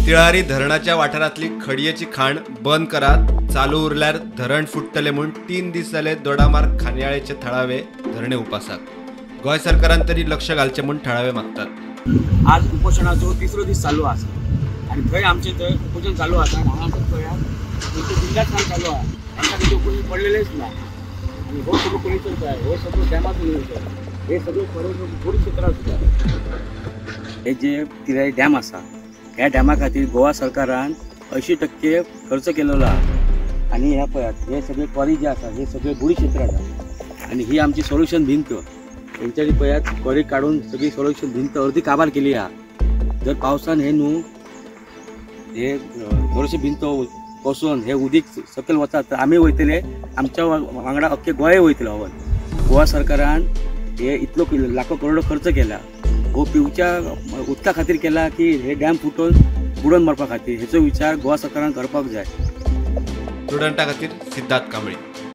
तिळारी धरणाच्या वाठारांतली खडयेची खाण बंद करात, चालू उरल्यार धरण फुट्टले म्हूण 3 दीस जाले दोडामार्ग खांडयाळेचे थळावे धरणे उपासाक. गोंय सरकारान तरी लक्ष घालचें म्हूण थळावे मागतात. आज उपोशणाचो 3रो दीस चालू आसा आनी थंय आमचे थंय उपोशण चालू आसा आनी हांगासर पळयात थंयचें बिंदास काम चालू आसा, तांकां तेजें उपोशण पडलेलेंच ना. आनी हो सगळो कोणीचो जाय, हो सगळो डॅमाचो येवचो, हे सगळें थोडी क्षेत्रां आसता. हे जे तिळारी डॅम आसा ह्या डॅमा खातीर गोवा सरकारान 80% खर्च केलेलो आसा. आनी ह्या पळयात हे सगळे क्वॉरी जे आसा हे सगळे बुडी क्षेत्र आसा आनी ही आमची सोल्युशन भिंत तेंच्यांनी पळयात क्वॉरी काडून सगळी सोल्युशन भिंत अर्दी काबार केली आसा. जर पावसान हे न्हू हे थोडेशे भिंत कोसळून हे उदीक सकयल वतात तर आमी वयतले, आमच्या वांगडा अख्खे गोंय वयतले. हवन गोवा सरकारान हे इतलो लाखो करोडो खर्च केला, हो पिवच्या उदका खातीर केला की हे डॅम फुटोवन बुडोवन मारपा खातीर, हेचो विचार गोवा सरकारान करपाक जाय. स्टुडंटा खातीर सिद्धार्थ कांबळी.